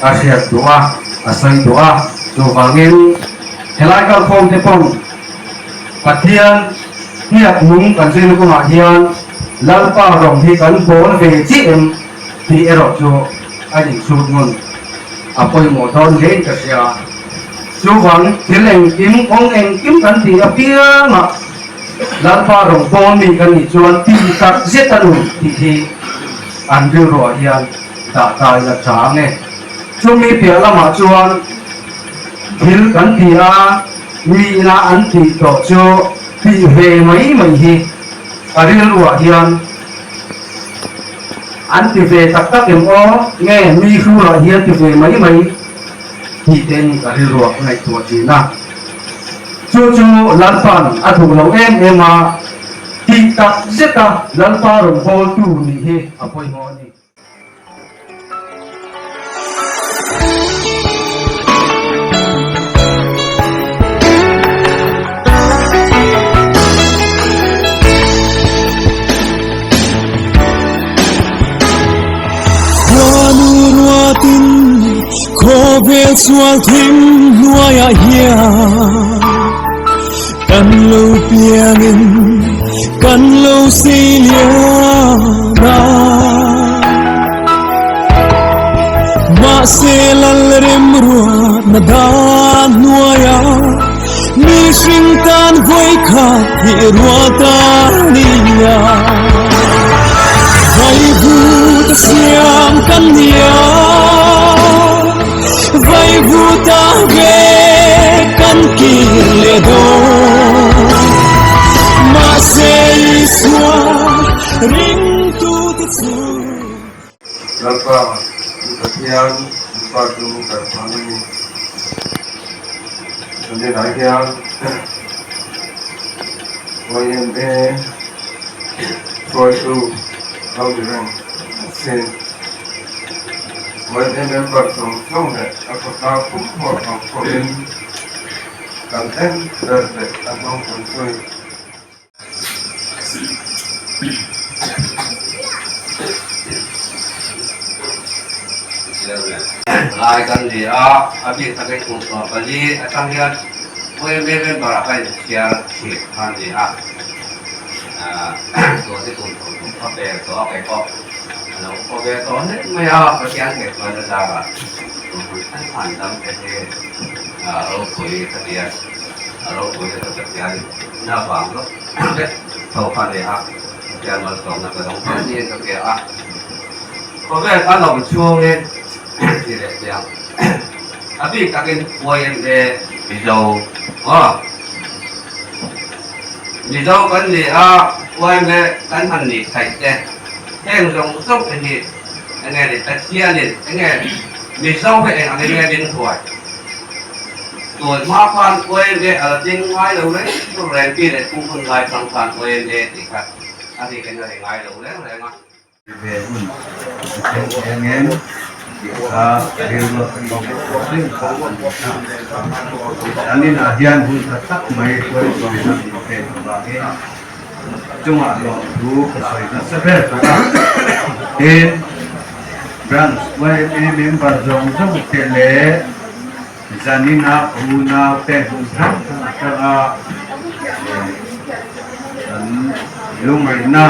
A hriat duh a, a sawi duh a, chuvangin helai kalkhawm te pawn Pathian hniak nung kan zirna kawngah hian Lalpa rawng hi kan bawl ve chiah em tih erawh chu a insut ngun a pawimawh dawn hlein ka hria. Chuvang thil engkim kawng engkim kan tih apiangah Lalpa rawng bawl mi kan nih chuan tih tak zet a nun tih hi an rilruah hian dah tai la tha ang e. Chumi piah lamah chuan thil kan ti a, mi ina an tih tawh chu tih ve mai mai hi a rilruah hian an ti ve tak tak em aw? Nge mi hrurah hian ti ve mai mai tih te'n ka rilruah ka ngaihtuah thin a. Chu chu Lalpa'n a duh lo em em a, tih tak zeta Lalpa rawn bawltu nih hi a pawimawh a ni. ruatin khawvel sual thim hnuaiah hian kan lo piangin kan lo seilian a. Mahse Lalrem ruatna dan hnuaiah mihring tan vawikhat hi ruat a ni a. Vaivut a siam kan ni a, vaivut a ve kan kir leh dawn. Mahse Isua ringtute chu. Lalpa, i Pathian, i Pa chu kan hman a ni. Tunah hian YMA hruaitu lo ni reng se. YMA member zawng zawng leh a khawtlang pumpuah ang pawhin kan en ber leh a hnawng kan sawi. Lai kan ni a, a bik takin kum 14 atang hian YMA member ah kha inchhiar thih kha a ni a, tun hi kum 30 ka pel tawh a kei pawh a lo upa ve tawh hle mai a, Pathian ngaihtuahna zarah kum hun thleng khan dam te hi ropui ka ti a, a ropui ka ti Pathian. Na vang lawk vek tho kha a ni a, Pathian malsawmna ka dawng hle niin ka hria a. Khawvel kan awm chhungin ti leh chiang a bik takin YMA Mizo aw Mizo kan ni a, YMA kan han nih theih te heng zawng zawng te hi enge ni Pathianin enge Mizo hi eng angin nge min hruai? Tun hma khan YMA a la ding ngai lo reng reng pi leh pu hun lai chang khan YMA tih kha a ri in a ri ngai lo reng reng a. Ve hun a thleng eng em tih kha rilru a tawng ring kha a ni a. An inah hian hun tha tak mai hruaituina min pek avangin chungah lawmthu ka sawi nasa ber ber a. Tin, Branch YMA member zawng zawng te leh Zanina unaute hmun hrang hrang atanga kan lungaihna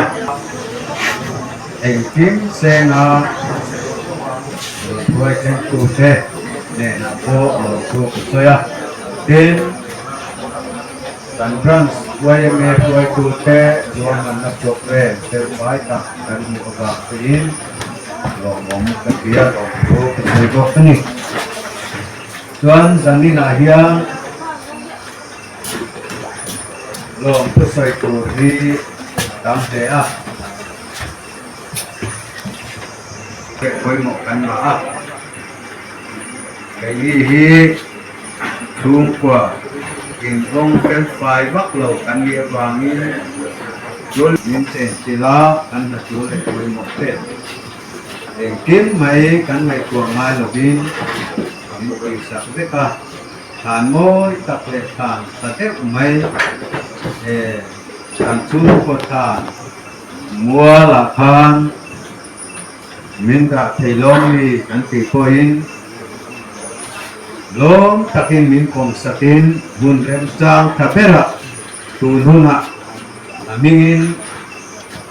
engkim senga rawn hruai thlengtute hnenah pawh lawmthu ka sawi a. Tin, kan Branch YMA hruaitute ruahmanna programme felfai tak kan hmuh avang pawhin Lawmawm ka ti a, lawmthu ka sawi bawk a ni. Chuan zaninah hian lawmthu sawi tur hi a tam hle a. Pawimawh kan ngah a, keini hi chhungkua inrawng felfai vak lo kan nih avangin Chul min chenchilh a, kan hna tul leh pawimawh te engkim mai kan ngaihtuah ngai lovin min tihsak vek a, thlan mawi tak leh thlan tha deuh mai kan chhungkaw thlan mualah khan min dah thei lawm mi kan tih pawhin lawm takin min pawmsakin hmun remchang tha berah Tun hunah a hmingin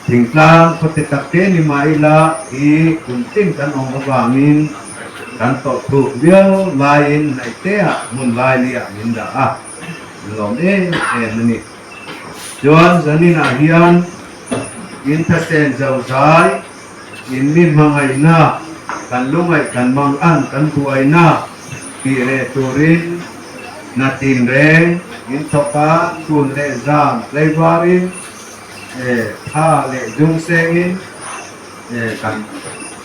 thingtlang khawte takte ni mah ila hi kum tin kan awm avangin kan tawh thluk viau laiin hnaihte-ah hmun lailiah min dah a, lawm em em a ni. Chuan zaninah hian in thasen zozai, in mi hmangaihna, kan lungaih kan mangan kan buaina tih reh turin, Hna tinreng in thawk a, chhun leh zan tleivarin tha leh dung sengin kan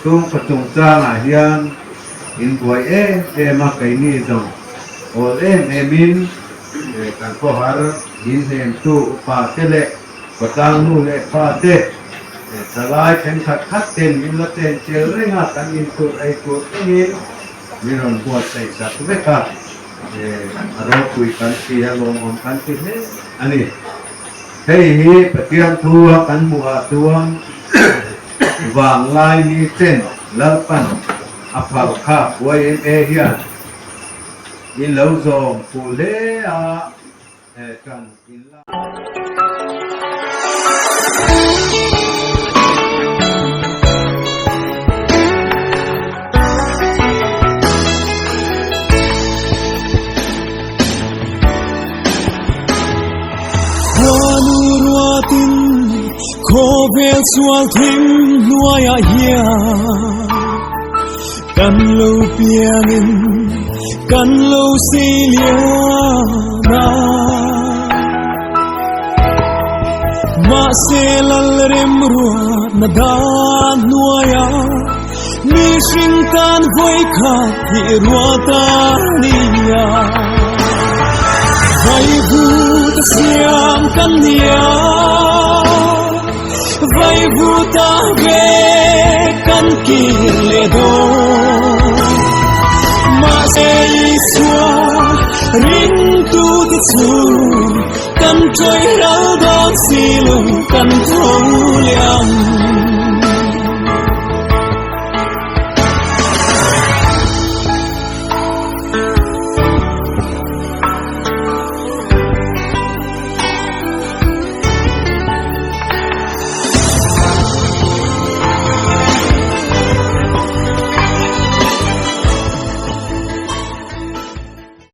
chhungkaw chungchangah hian in buai em em a, keini zawng awl em emin kan khawhar min hnemtu upa te leh khawtlang nu leh pa te thalai thenkhat khat ten min la chenchil reng a, kan intur ei tur thlengin Min rawn buatsaih sak vek a, a ropui kan ti a, lawmawm kan ti hle a ni. Hei hi Pathian thu a kan hmuh ah chuan vanglai ni chen Lalpan a phal kha yma hian in lo zawm fuh hle a kan in la. Khuanu ruatin khawvel sual thim hnuaiah hian kan lo piangin kan lo seilian a. Mahse Lalremruatna dan hnuaiah Mihring tan vawikhat hi ruat a nia. Vaivut a siam kan nia. Vaivut a ve kan kir leh dawn. Mahse Isua ringtute chu kan chawi ral dawn si lo kan tho leh ang.